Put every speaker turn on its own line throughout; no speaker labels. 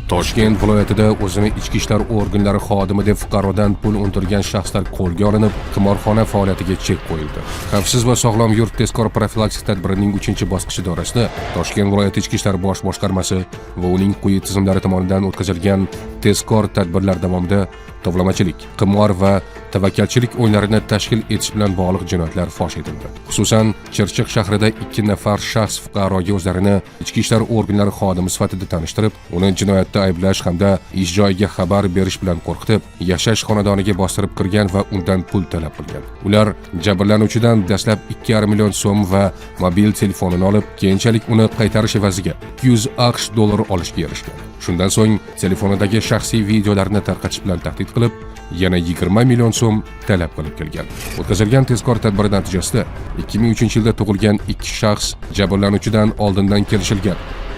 Toshkent viloyatida o'zini ichki ishlar organlari xodimi deb fuqarodan pul undirgan shaxslar qo'lga olinib, qimorxona faoliyatiga chek qo'yildi. Xavfsiz va sog'lom yurt tezkor profilaktik tadbirining 3-bosqichi doirasida Toshkent viloyati ichki ishlar bosh boshqarmasi va uning quyi tizimlari tomonidan o'tkazilgan tezkor tadbirlar davomida tovlamachilik, qimor va tavakkalchilik o'yinlarini tashkil etish bilan bog'liq jinoyatlar fosh etildi. Xususan, Chirchiq shahrida 2 nafar shaxs fuqaroga o'zlarini ichki ishlar organlari xodimi sifatida tanishtirib, uni jinoyatda ayblash hamda ish joyiga xabar berish bilan qo'rqitib, yashash xonadoniga bostirib kirgan va undan pul talab qilgan. Ular jabrlanuvchidan dastlab 2,5 million so'm va mobil telefonini olib, keyinchalik uni qaytarish evaziga 200 AQSh dollari olishga erishgan. Shundan so'ng telefonidagi shaxsiy videolarni tarqatish bilan tahdid qilib, yana 20 million so'm talab qilib kelgan. O'tkazilgan tezkor tadbir natijasida 2003-yilda tug'ilgan ikki shaxs jabrlanuvchidan oldindan kelishilgan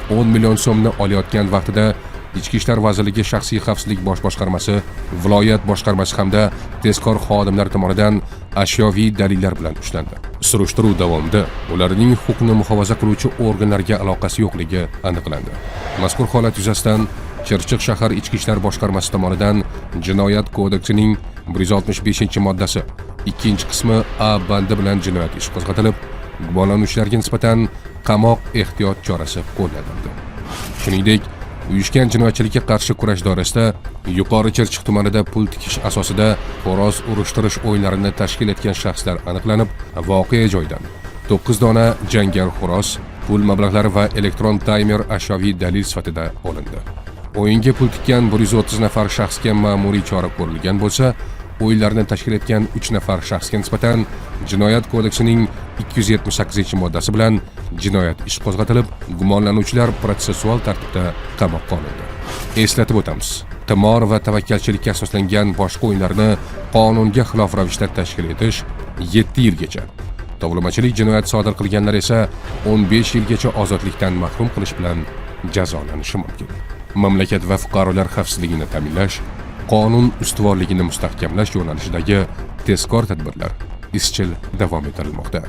10 million so'mni olayotgan vaqtida Ichki ishlar vazirligi shaxsiy xavfsizlik bosh boshqarmasi, viloyat boshqarmasi hamda tezkor xodimlar tomonidan ashyoviy dalillar bilan ushlandi. Surishtiruv davomida ularning huquqni muhofaza qiluvchi organlarga aloqasi yo'qligi aniqlandi. Mazkur holat yuzasidan Chirchiq shahar ichki ishlar boshqarmasi tomonidan Jinoyat kodeksining 165-moddasi 2-qismi A bandi bilan jinoyat ishi qo'zg'atilib, gumonlanuvchilarga nisbatan qamoq ehtiyot chorasi qo'llanildi. Shuningdek, uyushgan jinoyatchilikka qarshi kurash doirasida Yuqori Chirchiq tumanida pul tikish asosida xo'roz urushtirish o'yinlarini tashkil etgan shaxslar aniqlanib, voqea joyidan 9 dona jangar xo'roz, pul mablag'lari va elektron taymer ashyoviy dalil sifatida olindi. O'yinga pul tikkan 130 nafar shaxsga ma'muriy chora ko'rilgan bo'lsa, o'yinlarni tashkil etgan 3 nafar shaxsga nisbatan Jinoyat kodeksining 278-moddasi bilan jinoyat ishi qo'zg'atilib, gumonlanuvchilar protsessual tartibda qamoqqa olindi. Eslatib o'tamiz, qimor va tavakkalchilikka asoslangan boshqa o'yinlarni qonunga xilof ravishda tashkil etish 7 yilgacha, tovlamachilik jinoyat sodir qilganlar esa 15 yilgacha ozodlikdan mahrum qilish bilan jazolanishi mumkin. Mamlakat va fuqarolar xavfsizligini ta'minlash, qonun ustuvorligini mustahkamlash yo'nalishidagi tezkor tadbirlar izchil davom ettirilmoqda.